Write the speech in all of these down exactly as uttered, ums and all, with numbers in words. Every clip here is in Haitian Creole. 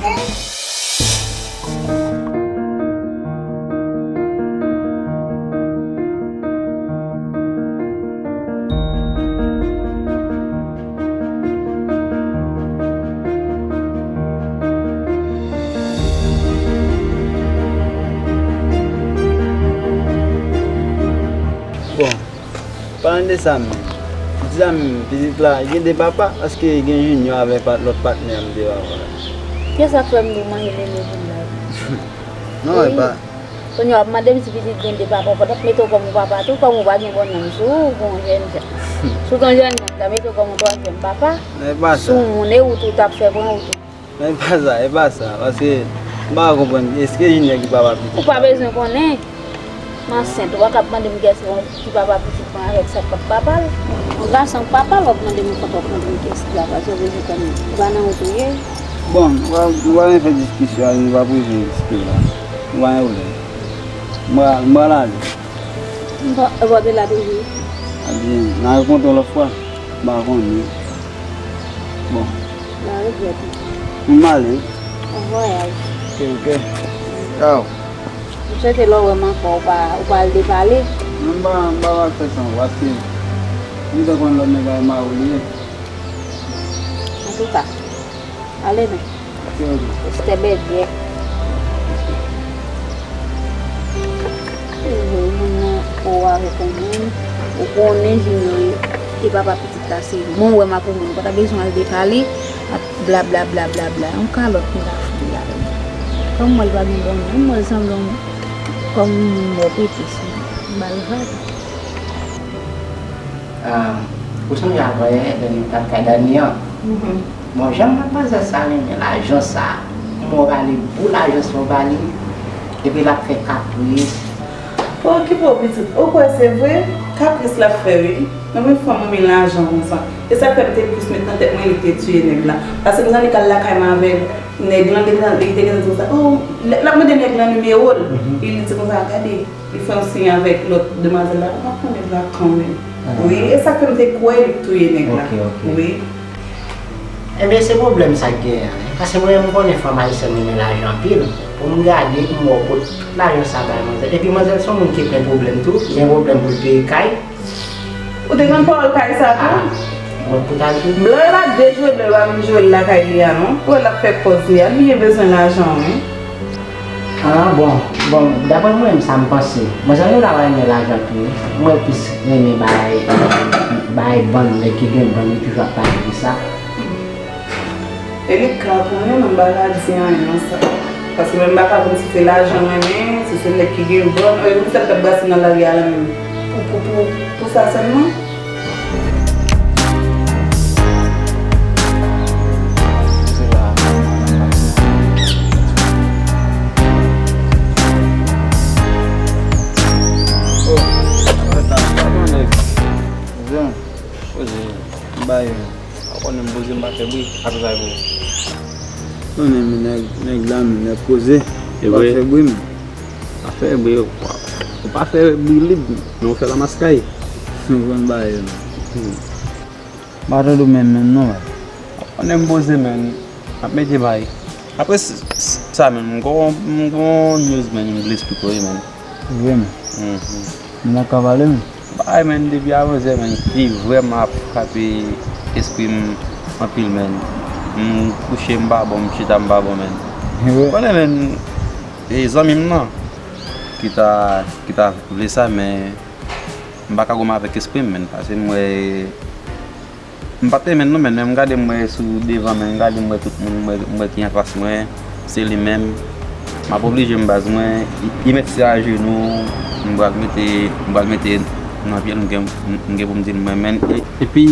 Bon, palan de sa menm, di zanmi m, pitit la, gen de papa, paske gen Junior avèk pa-, lòt patnè m de papa la. Kisa k fè m di w manje lele pou m la? Non, e pa. Kounye a w ap mande m si pitit gen de papa, w pa t ap mete w kòm yon papa tou, kòm ou pa gen bon nanm sou ou, ou pa yon jèn jan. Si w t yon jèn jan, m ta mete w kòm yon twazyèm papa. Soumoun e ou tou t ap fè pran ou tou. Men e pa sa, e pa sa, paske m pa konprann, èske Junior ki papa pitit la? Ou pa bezwen konnen. M ansent, ou pa ka ap mande m kiyès ki papa pitit mwen avèk sa k pa p papa l. Yon gason k papa l, w ap mande m kont w ap mande m kiyès ki papa, sa vle di kòm ou pa nan wout ou ye. Bon, m pa, m pa renmen fè diskisyon ak nou, nou pa bezwen diskite la. M pa gen pwoblèm. M pral, m pral ale. M pa, ou pa te la toujou? Ebyen, n a rankontre yon lòt fwa. M pa konnen. Bon. Ba regrèt. M ale. Bon vwayaj. Ok, ok. Tchaw. M swete lè w wè m ankò, ou pa, ou pa al depale. Non, m pa, m pa pral fè sa, paske m te konn lòt nèg la e mari w li ye. Antouka, ale men. Estè bègyè. Ou vle moun nan ou avèk yon moun, ou konnen Junior e papa pitit la se moun, ou wè m ak yon moun, ou pa ta bezwen al depale, ap bla bla bla bla bla. Yon kalòt m ta fout li avè l. Kòm m wè l pa gen bon non, m wè l sanble yon, kòm yon moun mò pete sou li. M ba l vag. Ah, ou sonje avanyè, lè nou t ap kay Dani an? Bon, jan manmzèl sa renmen lajan sa, m wè w ba li bout lajan sa w ba li, epi l ap fè kapris. Pa okipe w, pitit. Ou kwè se vre? Kapris l ap fè, wi. Nan men fanm renmen lajan konsa. E sa k fè m te plis met nan tèt mwen li te tiye nèg la. Paske m tande k al lakay m avè nèg lan, li te gentan di konsa, oh, l ap mande nèg lan nimewo l. Li di konsa, gade. Li fè yon siy avèk lòt demwazèl la, ou pa konnen nèg la kanmenm. Wi, e sa k fè m te kwè li t touye nèg la. Ok, ok. Wi. Enben, se pwoblèm sa k genyen an, wi. Paske mwen menm, m konnen fanm ayisyèn renmen lajan anpil. Pou m gade, m wè w pot tout lajan sa bay manzè. Epi manzè se yon moun ki plen pwoblèm tou, gen pwoblèm pou l peye kay. Ou te konn pawòl kay sa tou? Ah, mwen pou ta di. Blan yo pa dejwe, blan yo pa vin jwe l lakay li a non. Pou l ap fè kòz li a, li byen bezwen lajan wi. Ah, bon, bon, daprè mwen menm sa m panse. Manzè nou la pa renmen lajan tou. Mwen plis renmen bay, bay bann, nèg ki gen bann, yo toujou ap pale de sa. E li ka konnen, men m pa ka di anyen nan sa. Paske mwen m pa ka konn si se lajan m renmen, si se nèg ki gen bann, e pou sa l t ap brase nan lari a la menm. Pou, pou, pou, pou sa sèlman? Zen, poze, m ba yo. Ou konnen m poze, m pa fè bri, apre sa pou ou. Konnen men nèg, nèg la, men nèg poze, m pa fè bri, m. Pa fè bri, ou pa, ou pa fè bri lib, men ou fè lamaskay. M konn ba yo, non. M pa tande w menm, menm, non, man. Ou konnen m poze, men. Ap mete bay. Apre s-, s-, sa menm, m gon, m gon news menm, m vle esplike w, man. Vre, man. Mhm. Nou la ka pale, man. Bagay, man, depi avanzè, man, ki vrèman ap frape espri m anpil, man. M kouche, m pa bon, m chita, m pa bon, man. Vre. Konnen, man, e zanmi m nan ki ta, ki ta vle sa, men m pa ka goumen avèk espri m, man, paske m wè M pa t renmen l non, men, men m gade m wè sou devan, men m gade m wè tout moun, m wè, m wè ki anfas mwen, se li menm. M ap oblije m baz mwen, li, li met se ajenou, m pral mete, m pral mete nan pye l, m gen, m gen pou m di l mwen menm. E, epi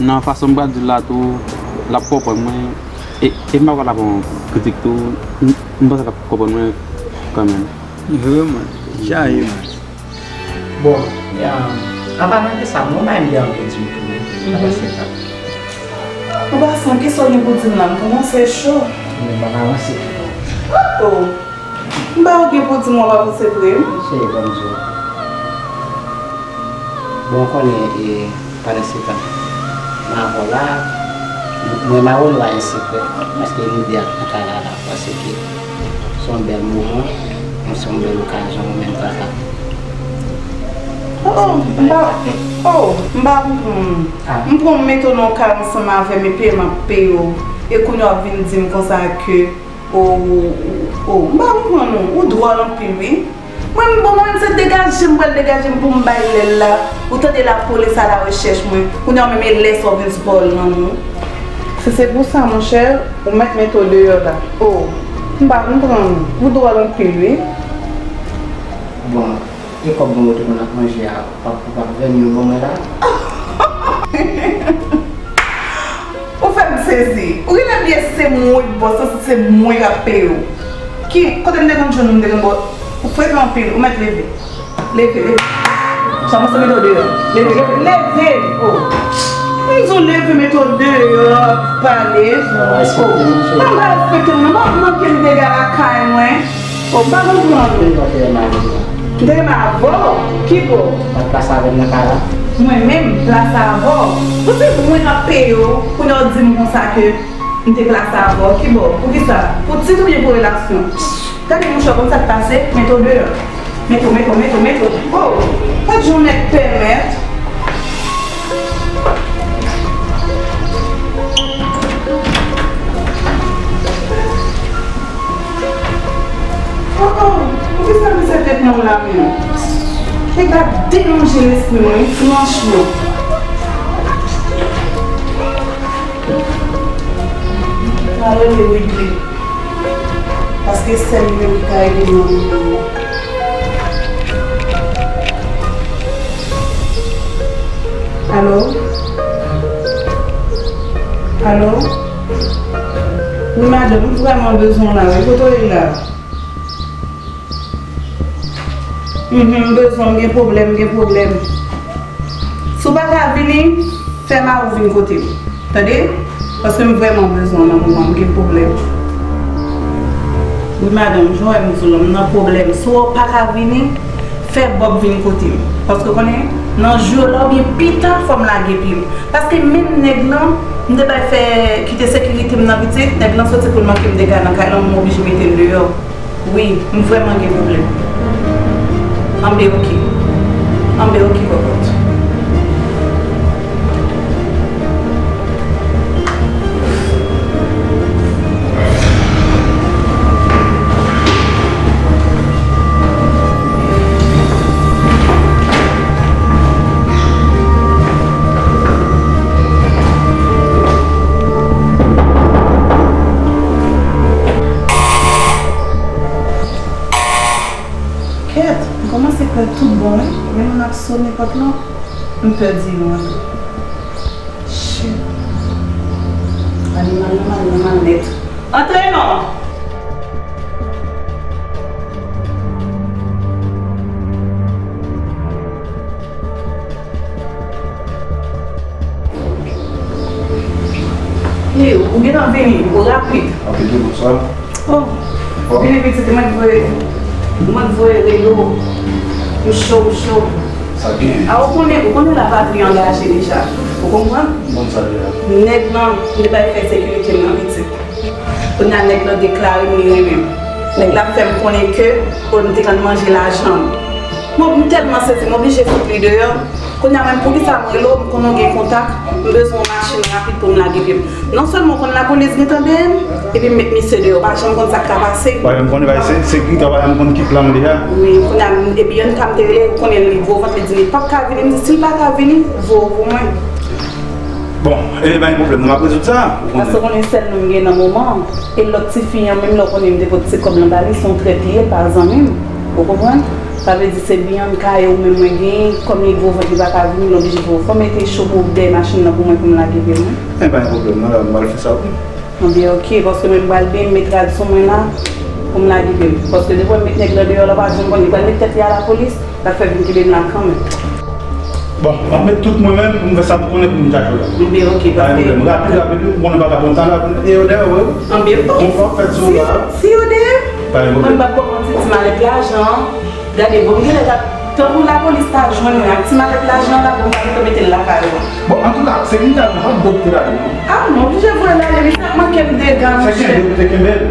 nan fason m pral di l la tou, l ap konprann mwen. E, e m pa kwè l ap yon kritik tou, m, m panse l ap konprann mwen kanmenm. Vreman, chaje man. Bon, e, an palan de sa, mwen menm gen anvi di w tou, wi, an pasan. An pasan, kisa w gen pou di m la? M kòmanse cho. Men m pa ka avanse. Oh! M pa w gen pou di m w ap avanse vre, wi. Se bon Dye. Bon, w konnen, e, pandan se tan, m avè w la, m Mwen, m a wè nou pa gen sekrè, paske lide a nan kay la, la, paske se yon bèl moman, se yon bèl okazyon, an menm tan sa. Oh, m pa, oh, m pa konprann. Ah. M pran m mete w nan kay ansanm avè m, epi m ap peye w. E kounye a w ap vin di m konsa ke, oh, oh, m pa konprann ou. Ou dwòl anpil, wi. Mwen, m bon, mwen, se degaje m pral degaje m pou m bay lè l la. Ou tande lapolis a larechèch mwen. Kounye a menm e lè sa w vin sou pawòl lanmou. Si se pou sa, monchè, ou mèt mete w deyò la. Oh, m pa konprann ou. Ou dwòl anpil, wi. Bon, e kòb mwen ou te konn ap manje a, ou p ap, ou p ap vèni yo ban mwen la? Ou fè m sezi. Ou genlè bliye si se mwen k bòs lan, si se mwen k ap peye w. Ki, kote m te konn jwenn ou, m te konn bòs? Ou frekan anpil, ou mèt leve. Leve, leve. Sa mwen se mete w deyò. Leve, leve, leve. Oh. M di w leve, mete w deyò, pale. Oh. Mwen pa respekte w, non. Mwen manke m dega lakay mwen. Oh, m pa konprann. M te renmen avè w. Ki bò? Mwen plase avè m nan kay la. Mwen menm, plase avè w. Pou se mwen k ap peye w, kounye a w di m konsa ke m te plase avè w. Ki bò? Poukisa? Pou tit oubyen pou relasyon? Gade mouchwa konn sa k pase, mete w deyò. Mete w, mete w, mete w, mete w. Oh, pa t jan w nèk pèmèt. Oh, oh, poukisa misye tèt nonm la menm? Nèg la deranje lespri mwen, wi, franchman. Pale li regle. Paske sèl li menm ki ka ede m nan moman an. Alo? Alo? Wi, madanm, m vrèman bezwen w la, wi. Kote w ye la? Mhm, m bezwen w, m gen pwoblèm, m gen pwoblèm. Si w pa ka vini, fè mari w vin kote m. Tande? Paske m vrèman bezwen w nan moman, m gen pwoblèm. Wi, madanm, jan w wè m di w lan, m nan pwoblèm. Si w pa ka vini, fè Bòb vin kote m. Paske w konnen, nan jou yo la oubyen pita, fò m lage pye m. Paske menm nèg lan, m te bay fè kite sekirite m nan pitit, nèg lan soti pou l manke m dega nan kay lan, m oblije mete l deyò. Wi, m vrèman gen pwoblèm. Anben, oke. Anben, oke, kòkòt. Kèt, m kòmanse kwè tout bon, wi. Gen moun ap sonnen pòt lan, m pè di nou antre. Shit. Animal nan mal, nan mal nèt. Antre non! Hey, ou gentan vini, ou rapid. Rapid wi, bonswa. Oh, vini pitit, mwen t voye, mwen t voye rele w. M cho, m cho. Sa gen? A, ou konnen, ou konnen lapatri angaje deja. Ou konprann? M konn sa deja. Nèg lan, m te bay fè sekirite m nan pitit. Kounye a nèg lan deklare m li renmen m. Nèg la ap fè m konnen ke, oh, m te konn manje lajan l. Mwen, m tèlman sezi, m oblije fout li deyò. Kounye a menm, poukisa m rele w, m konnen w gen kontak, m bezwen yon machin rapid pou m lage pye m. Non sèlman w konn lapolis gentan dèyè m, epi m met misye deyò, w pa janm konn sa k ka pase. Ou pa janm konnen, se, se ki, ou pa janm konn ki plan l deja. Wi, kounye a, epi yonn ka m te rele, ou konnen li gwo vant, li di li p ap ka vini, m di si l pa ka vini, voye w pou mwen. Bon, e pa gen pwoblèm, nou ap rezoud sa, ou konnen. Paske w konnen sèl nou m gen nan moman an, e lòt tifi an, menm lè w konnen m te pot ti kòb lan ba li, se yon trèt li ye, l pa zanmi m, ou konprann? Sa vle di se Bianca e ou menm mwen genyen, kòm li gwo vant li pa ka vini, l oblije voye w. Fò w mete chofè w dèyè machin nan pou mwen pou m lage pye mwen. E pa gen pwoblèm non, la m pral fè sa wi. Anben oke, paske mwen m pral byen, m met rad sou mwen la pou m lage pye m. Paske depi w wè m met nèg lan deyò la, w pa janm konn, li pral met tèt li a lapolis, l ap fè vin kenbe m la kanmenm. Bon, m ap met tout mwen menm pou m fè sa m konnen pou m chache w la. Anben oke, paske. Pa gen pwoblèm, rapid, rapid wi, ou konnen bagay bon tan la, e yo dèyè w wi. Anben bon. Bon fè w fèt sou la. Si yo dèyè m, mwen m p ap kòmanse ti malèt lajan. Gade, bon, m genlè t ap Tankou lapolis ta jwenn mwen ak ti malèt lajan an la, bon, m ta gentan mete l lakay ou. Bon, antouka, sekirite a, nou p ap bò kite l ale, non. Ah, m oblije voye l ale, wi, sa k manke m dega, monchè. Se kenbe, ou te kenbe l.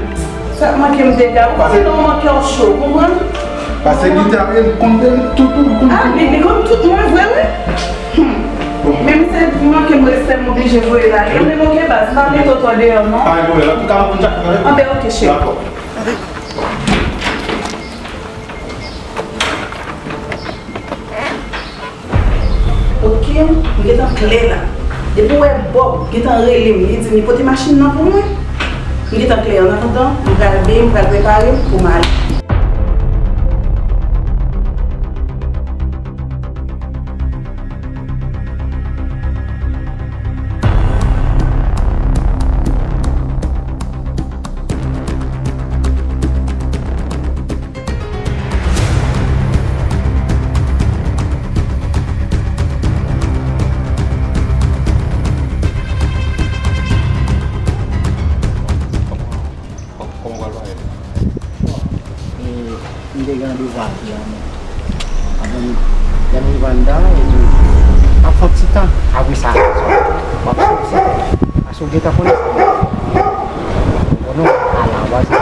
Sa k manke m dega, ou konnen lè w manke w cho, ou konprann? Paske li te ap konn tout, tout, konn tout. Ah, li, li konn tout mwen vre, wi. Hmm. Bon. Men misye manke m respè, m oblije voye l ale. Anben, oke, baz, m pa mete w twò deyò, non. Pa gen pwoblèm. Antouka, m konn sa k fè. Anben, oke, cheri. Dakò. Oke, m gentan klè la. Depi w wè Bob gentan rele m, li di m li pote machin nan pou mwen, m gentan klè. An atandan, m pral beye, m pral prepare m pou m ale. Kòman w pral pale? Bon, e, m te gen randevou ak li an, men avan m, lè m rive anndan, epi m ap fè yon ti tan. Apre sa, w ap fè yon ti tan. Paske w gentan konnen sa. Bon, non, ala, w ap di,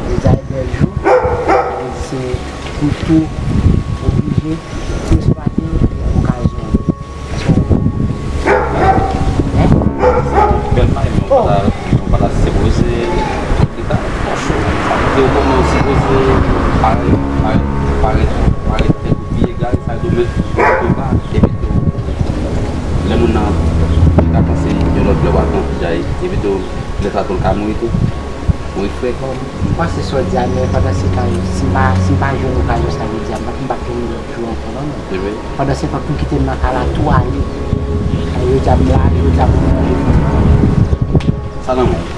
deja e bèl jou, sa vle di se pou tou oblije eksplwate okazyon yo. Bèl may, men ou pa ta, ou pa ta sipoze, li ta twò cho. Sa vle di ou kòman ou sipoze parèt, parèt, parèt, parèt tèt ou pi egare, sa vle di ou met, ou met ou ba, epi tou, lè moun nan, li ka panse yon lòt lè w al pran kouday, epi tou, lè sa tou l ka mouri tou. Ou reflèk. Bon, m panse sa w di a, men pandan se tan, si m pa, si m pa jwenn okazyon sa, vle di a, m p ap, m p ap jwenn lòt jou ankò, non, men. Pandan se tan, pou kite m nan kay la, tou ale. Sa vle di a, m la, jodi a, pou m manje fanm nan. Sa nan men w?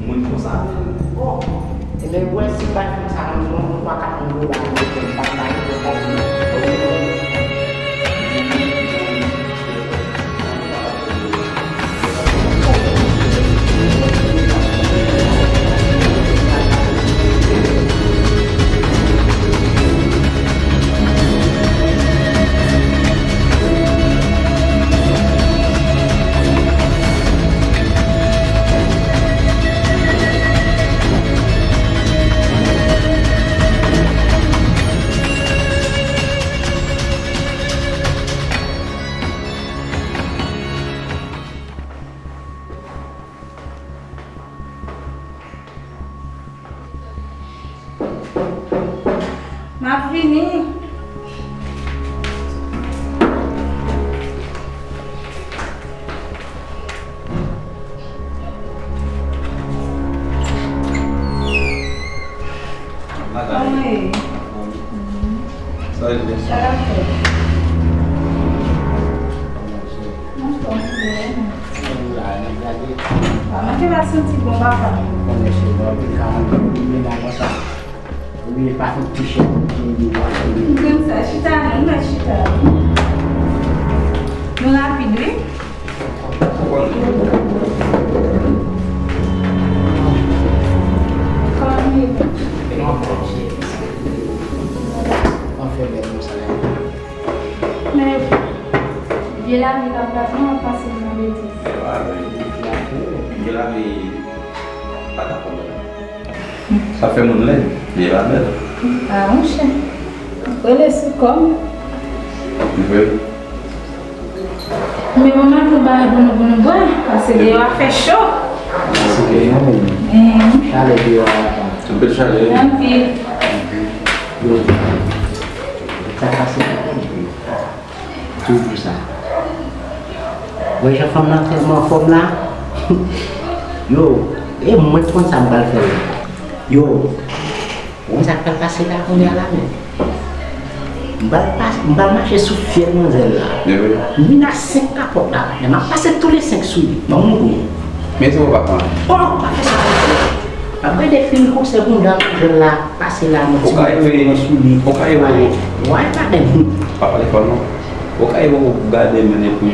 Moun konsa. Bon. Ebyen, wè si bay fanm sa nan yon twa kat mil dola, m pa t bay li, m pa t bay li. M ap vini. Kòman ye? Sa l ye? Sa l ap fèt? Anfòm, wi. Pa manke pa santi bon, papa. Konnen se bon, wi, ka mwen, wi, la konsa. Wi, pa fout ti chèf, wi, wi, wi. M konn sa, chita non, m ap chita. Nou rapid, wi. Kòman nou ye? Anfòm, cheri. Ap pase nan betiz. Gen lari pa ta konn. Sa fè moun lèd, li pa bèl. Ah, monchè. Rele sou kò m. Vre. Men manman, nou bay pou nou, pou nou bwè, paske deyò a fè cho. Chalè deyò a pa. Anpil chalè. Anpil. Yo, sa pase la, toujou sa. Wè jan fanm nan tèlman anfòm la. Yo, e mwen k konn sa m pral fè la. Yo, ou konn sa k pral pase la kounye a la menm. M pral pas-, m pral mache sou fyèl manzèl la. Vin a senk kapòt la, men m ap pase tou le senk sou li. Ban m ouvri. Men se ou pa pran. Oh, pa fè sa, pa fè sa. M ap gade fim konsè kounye a manzèl la. Pase la, nou ti mwen sou li. Ou ka ewe. Why pa den? Pa pale fò non. Ou ka ewe ou gade men epi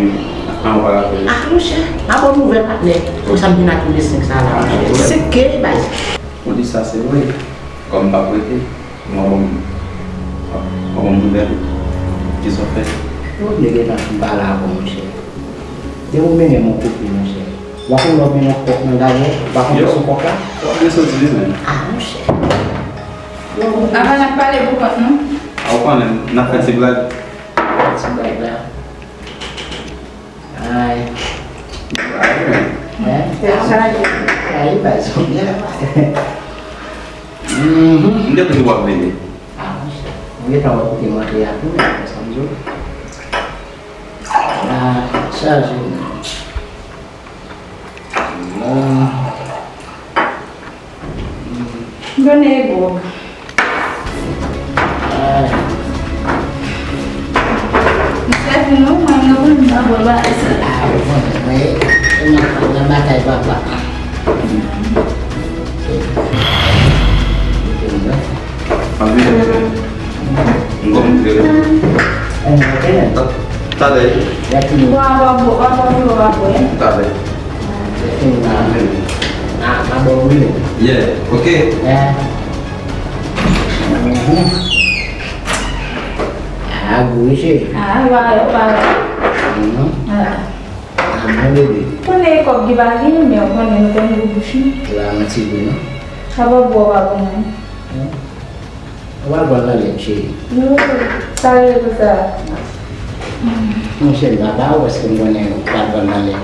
an wala fè. Ah, monchè, pa bon nouvèl, patnè. Pou sa m vin ak tou le senk sa la, monchè. Se ke, bay. Ou di sa, se vre. Kòm m pa prete, mwen bon, mwen bon nouvèl. Kisa w fè? Tout nèg gentan fin pale avè w, monchè. Depi w mennen m yon kote, monchè. W ap wè lè w mennen yon kòk nan gazon, w pa konn sou kòk la? W ap gen soti li menm. Ah, monchè. Avan n ap pale pou kont nou. A, ou konnen, n ap fè ti blag. Ti blag la. Ay. Ay, men. Hein? Ay, bay, son byen la. Mhm. M te konn w ap vini. Ah, monchè. Mwen gentan wè kote m antre a tou, men sa m di w. Ah, chaje. Done e gwòg. M sèvi nou, mwen, mwen, mwen, mwen, mwen, mwen, mwen, mwen, mwen, nan batay papa. Anpil. M konn moutre. Talè. Talè. Yeah, ok. Ah, gou, mesye. Ah, va, va. Ah, bon, bebe. Konnen kòb ki pa gen, men w konnen nou konn gou bouch nou. E pa manti vre, non? Sa pa bon, pa bon, non. Ou pral pran nan lè m, cheri. Non, sa rele pou sa. Monchè, m pa ba ou, èske m konnen ou pral pran nan lè m?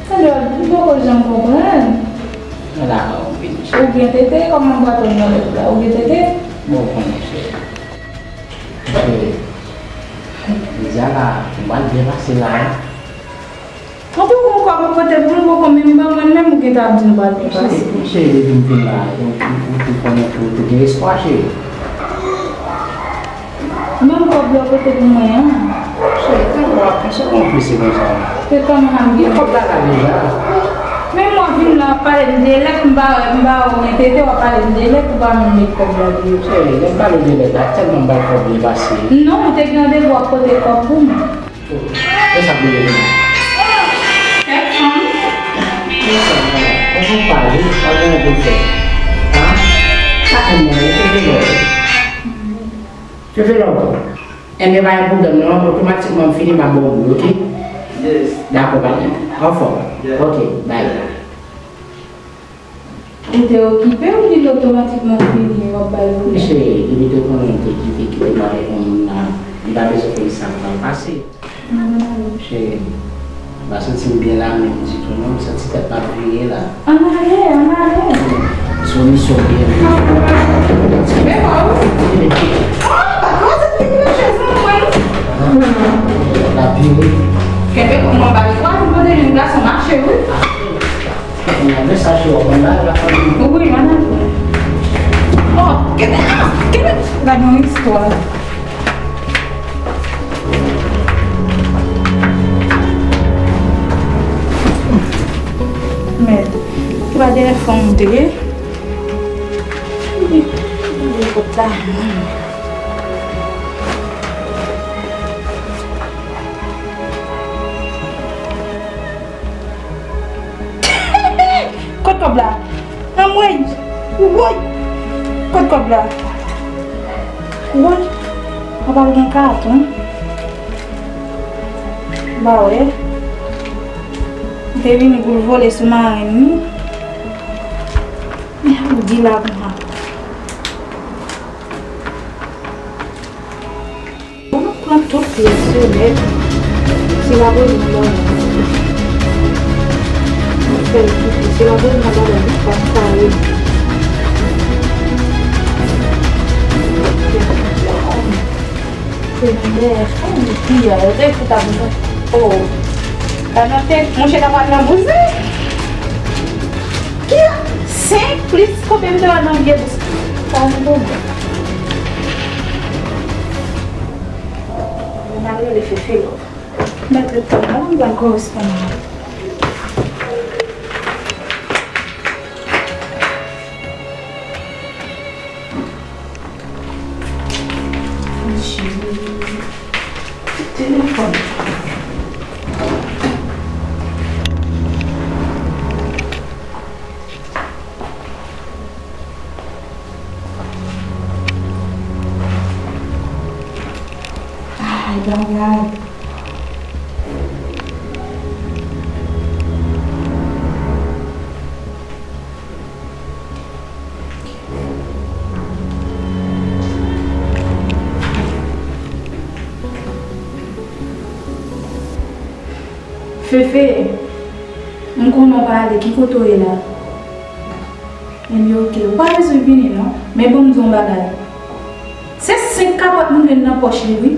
Tande, m poko janm konprann. Nan la pa ou vin, cheri. Ou gen tete, kòman m pral pran nan lè m la? Ou gen tete? Bon, ou konnen, cheri. Cheri, jodi a la, m pral byen pase la. Ou poko gon kòb ou pote pou nou, poko menm ban mwen menm, ou gentan ap di nou pral byen pase. Cheri, depi m vin la, ou, ou, ou, ou konnen tou, ou gen espwa, cheri. Menm kòb la ou pote pou mwen an. Cheri, kòman w ap fè sa konfyans konsa? Se kòman m ap gen kòb la la deja. Menm w ap vin la, w ap pale m de lèt, m pa, m pa wè w gen tete, w ap pale m de lèt, ou pa menm met kòb la deyò. Cheri, lè m pale de lèt la, tèlman m bay kòb byen pase. Non, ou te gen randevou w ap pote kòb pou mwen. Kisa k rive la? Kèk fanm. Kisa k rive la? Kòman w pale? Pa gen anyen pou fè. An? Sa fè m nan, e fè lòt. Fè lòt. Enben, pa gen pwoblèm, non. Otomatikman, m fini, m ap ba w boul, oke? Yes. Dakò, pa gen. Anfòm. Yeah. Oke, bye. Ou te okipe ou li otomatikman fini, w ap bay pou li? Mesye, li te konnen m te kite, kite m avèk yon moun la, li pa bezwen konn sa k pral pase. Mesye, m pa santi m byen la menm ditou non, m santi tèt m ap vire la. Ann ale, ann ale. Se yon misyon byen. Men wòw. Oh, pa kraze pye m nan chèz lan, mwen. Tèt ap vire. Kenbe pou mwen, ba li kwa, pou mwen te jwenn gason mache, wi. Wi, mwen ap. Oh, kenbe, ah, kenbe. Gade yon istwa. Mèd, ki pa dèyè fanm ou te ye? Gade kot la. Kot kòb la? Anmwey! Woy! Kot kòb la? Woy! Apa l gen kat, wi? M pa wè. Li te vini pou l vole sou marenn li. Men ou di la konsa. Bon, nou pran tout pyès yo nèt. Si l ap bezwen dòmi, nou fè l kite. Si l ap bezwen dòmi, nou pa kare. Premye, oh, li piyay, yo te fout ap jwe. Oh. Sa nan tèt, monchè, ta pral nan bouzen. Ki senk plis konbyen m te wè nan vye bous. Pa gen pwoblèm. Mwen al rele Fefe lò. Mèt ret tann la, m pral koresponn. Telefòn. Ay, bagay. Fefe, m konnen w pa ale, ki kote w ye la? Ebyen, oke, ou pa bezwen vini non, men ban m di w yon bagay. Se senk kapòt m jwenn nan pòch li, wi.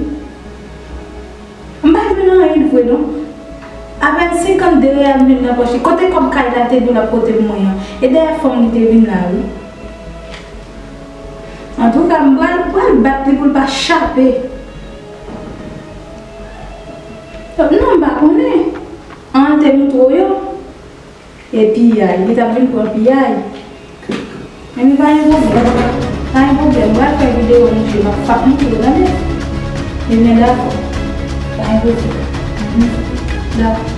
M pa jwenn anyen vre non. Apèn senkannde reyal m jwenn nan pòch li. Kote kòb kay la te di w l ap pote pou mwen an? E dèyè fanm li te vin la, wi. Antouka, m pral, pral bat li pou l pa chape. Non, m pa konnen. An te moutre w yo. E piyay, li t ap vin pran piyay. Men li pa gen pwoblèm. Pa gen pwoblèm, m pral fè videyo monchè, m ap, m ap moutre w, tande? Ebyen, dakò. Pa gen pwoblèm. Mhm. Dakò.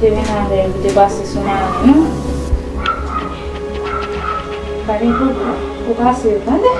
Te vin avè l, te pase sou mari nou. Pa gen pwoblèm. Ou pase, tande?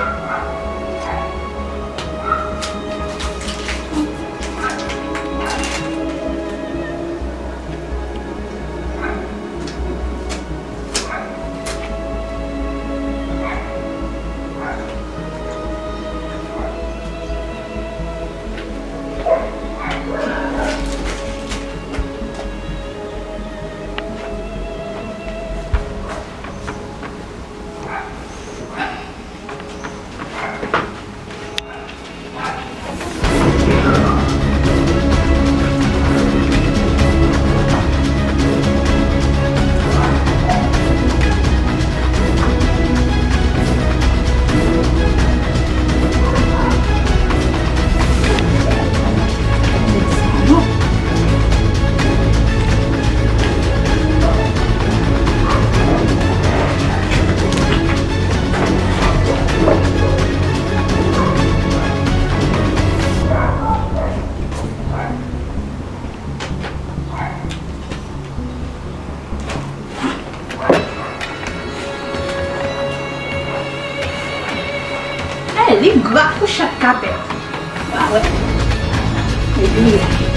Epi,